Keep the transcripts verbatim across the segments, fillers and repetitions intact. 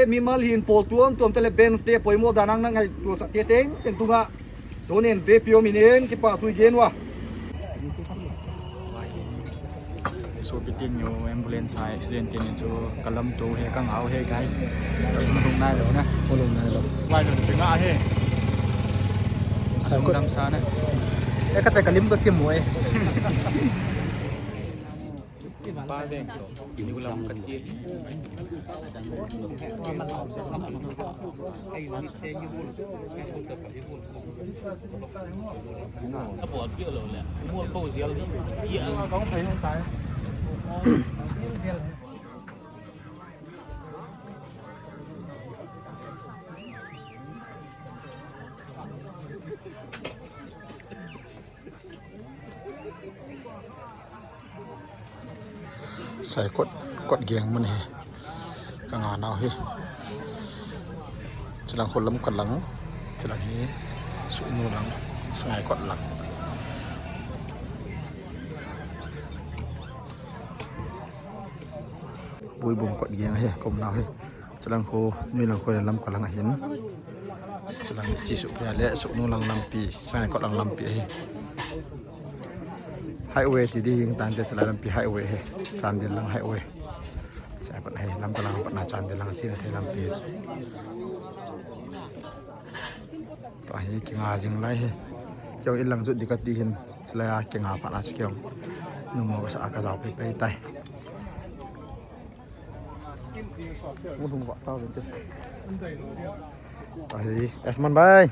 Mimal hin pawl tuamtuam te le bench te poimo dan a na ngaito sah teng teng tunga. Tun in J P O min in kipa thu i gen uva. Sopi tin u ambulance a accident tin chu ka lamto hi ka ngau hi guys. Ka lung nai lou na. Ka lung nai lou. Vai lung ti nga hi. Sa ko dam sa na. E ka te ka lim ka kimu e. Pa ve. Ni ulam ka ti. Saikot, kot geng mun hi. Ka nga nau hi. Chilang kholam ka lang. Chilang hi. Sunu lang. Sangai kot lang. Buibung kot geng hi. Kom nau hi. Chilang khu, Nuilang khu lam ka lang ahin. Chilang chi su pia le, Suknu lang lampi, Sangai kot lang lampi ahi. Highway ti di hing tan te chila lampi highway hi. Chandel lang highway. Sa pat ahi, lam ka lang pat na Chandel lang chi na thei lampi. Tua hi kinga jing lai hi. Keu ilang jut di ka ti hin, chila kinga pat na chi keu. Numo ka sa ka jao pai pai tai. Ahi, Asman bhai.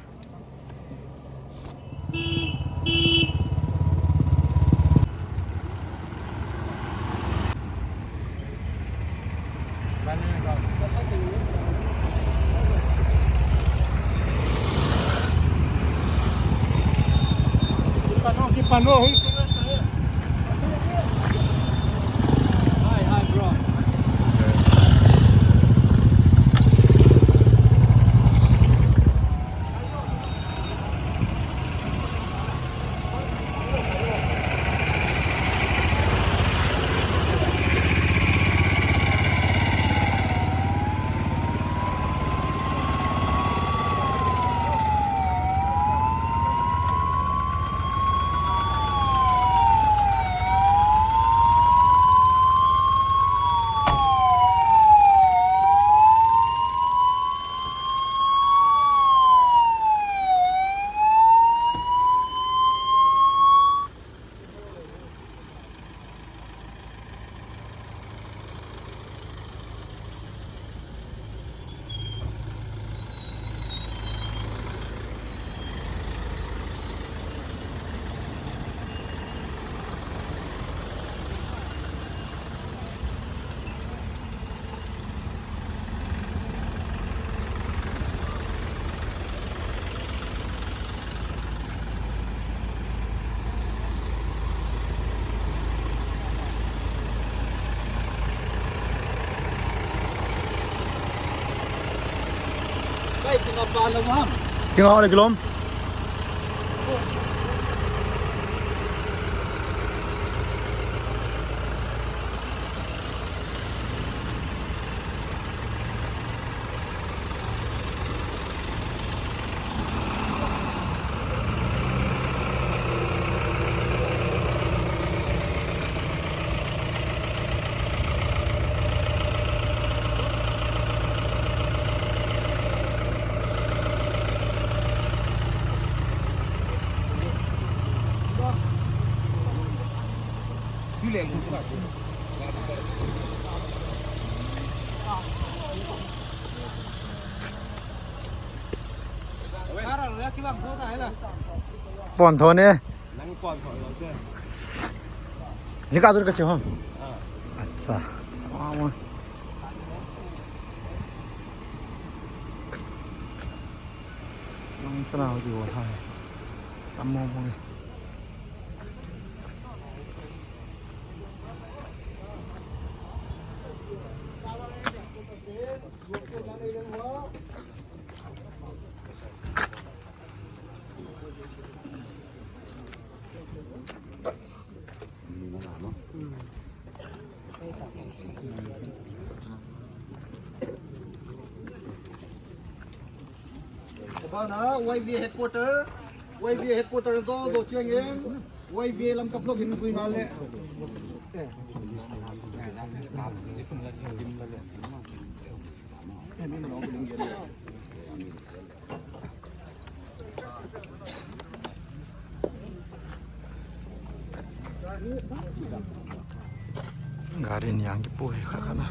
Kinga le kilom. Pon tho ne. Jingkah jong kache hom. Acha. Sama mo. Nang chana ho di ho thai. Tam mo mo. Ana, Y V A headquarter, Y V A headquarter zo zo chiang in, Y V A lam kap lok in zui ngal le. Gari niang kipu hi kha kha na.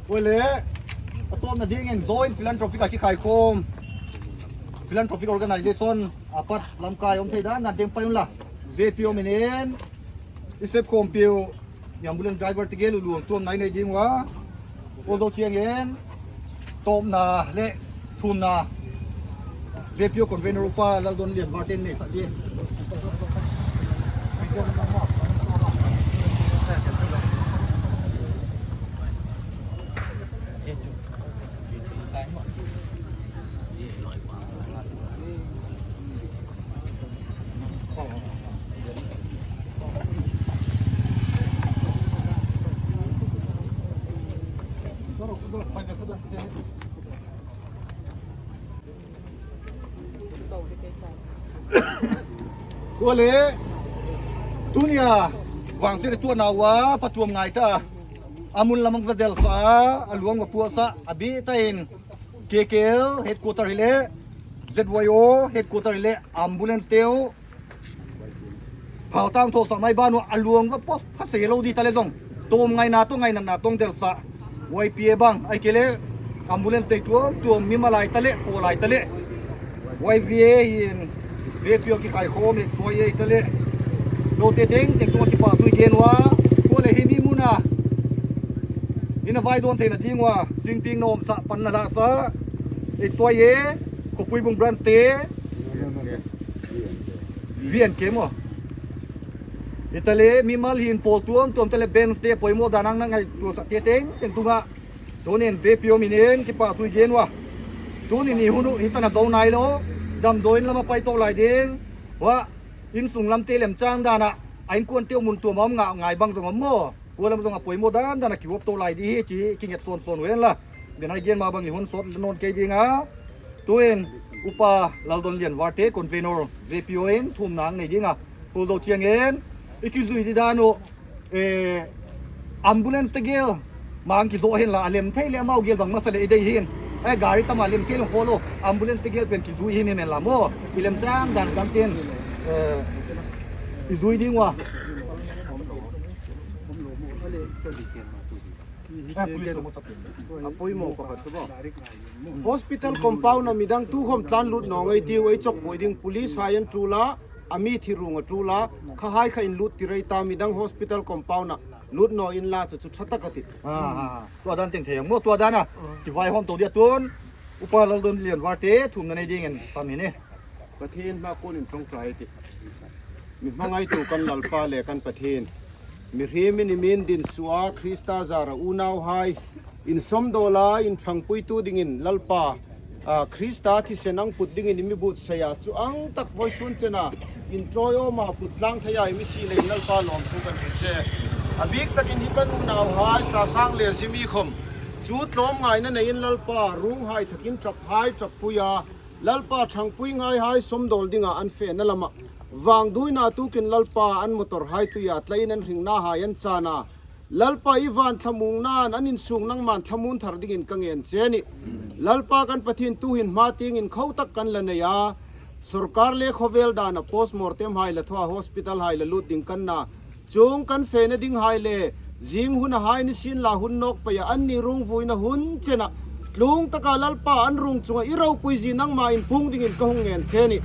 Ole, atom na ding in Joint Philanthropic a kikhai khom. Philanthropic Organization, apat lamkai um thei dan, na ding pa yun la. J P O minin, isep khom piu, ambulance driver tige luluang tuam nai nei ding wa. Ozo chiang in, tawpna le thumna J P O convener upa Laldon Lian Martin nei sa di. Tuale, tunia, vangse tuana wa, patuam ngai ta. Amun lamang va delsa, aluang va puasa, abi ta in, K K L headquarter hile, Z Y O headquarter hile, ambulance teu, Phal tang tho sa mai banu aluang va post pha se lo di tale jong. Tom ngaina to ngaina na tong del sa. Y P A bang, ai kele ambulance dei tuam, tuam mi malai tale, polai tale. Y V A hin, J P O kikhai khom, X Y A tale. Lo te teng, teng tung kipa tui gen wa. Ko le hi mi muna. Ina vai don theina ding wa. Sing ting nom sa, pan na la sa. X Y A, Khopui Bung branch te. V N K mo. Itale, mimal hin pol tuam, tuam tale bench te, poimo danang na ngaito sa te teng, teng tunga. Tunin J P O minin, kipa tui gen wa. Tunin i hunu, hitana zo nai lo, damdoin lama pai to lai ding. Wa, insung lam te lem chang dana, a inkuan teu mun tuam om nga, ngai bang zong om mo. Ko lam zong a poimo dan, dan a kiwop to lai di hi, chi, kinget son son wen la. Benai gen ma bang i hun sot non kei ding a. Tuin, Upa Laldon Lian Varte, convener J P O in, thum nang nei ding a. Ko zo chiang in, i kizui di dan u, eh, ambulance te gel, mang kizo hen la, a lem thei le mau gel bang masa le i dei hin. Eh, gari tama lem thei le holo, ambulance te gel pen kizui hin men la mo. I lem chang dan dam tin, eh, i zui ding wa. Hospital compound a midang tu khom tlan lut nong ei tiu, ei chok boi ding, police hai an tu la, a mi thi rung a tu la, kha hai kha in lut ti rei ta midang hospital compound a lut no in la chu chu tha tak a ti. Ah, ah, ah. Tua dan teng thei ang mo, tua dan a. Kivai hom to dia tun. Upa Laldon Lian Varte, thum na nei ding in sam hi ni. Pathen hma kun in ṭawngṭai ti. Mi hmangai tu kan Lalpa le kan Pathen. Mihrimin i min din sua Krista zara unau hai. In somdola, in ṭhangpuitu dingin Lalpa, a, Krista thisen ang put dingin i mi butsai a chu ang tak voisun chena. In ṭoi oma put tlang thei a i mi si le in Lalpa lawm thu kan hril che. A bik takin hi kan unau hai, Sasang le Zimi khom. Chu tlawm ngaina nei in Lalpa, rung hai thakin ṭap hai, ṭap pui a. Lalpa ṭhangpui ngai hai somdol dinga an fena lama. Vangduina tukin Lalpa an motor hai tuia tlaiin an hringna hai an chana. Lalpa i van thlamuang nan an insung nangman thlamun thar dingin ka ngen che ni. Lalpa kan Pathen tuhin hma tingin khotak kan la nei a. Sorkar le khovel dana post mortem hai la thoa hospital hai la lut ding kan na. Chung kan fena ding hai le, zing hun a hai ni sin la hun nok paya an ni rung vuina hun chena. Tlung taka Lalpa an rung chunga i ropui zi nangma in pung dingin ka hung ngen che ni.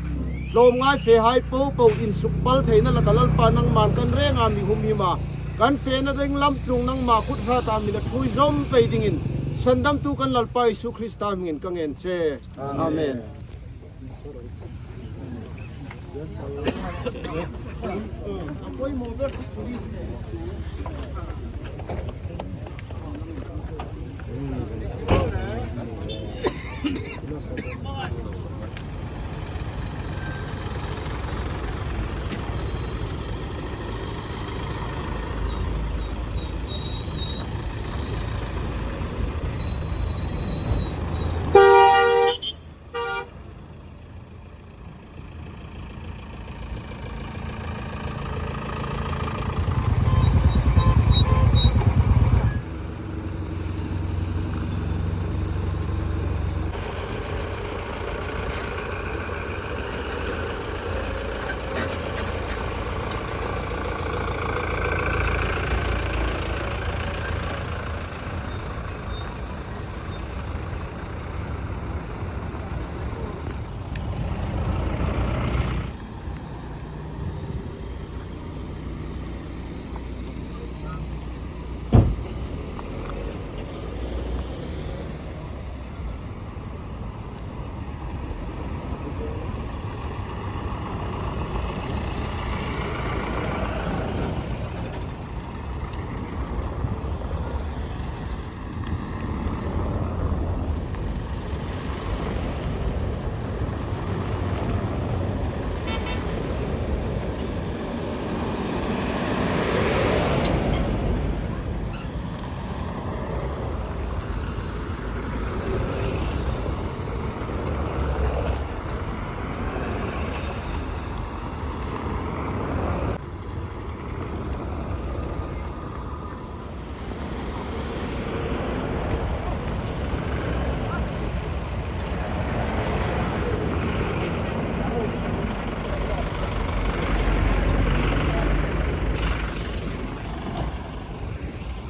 Tlawm ngai fe hai po po in sukpal theina laka Lalpa nangman kan renga mi hum hima. Kan fena ding lamtlung nangma khut hra ta mi la thui jom pei dingin, sandamtu kan Lalpa Jesu Christa hmingin ka ngen che. Amen.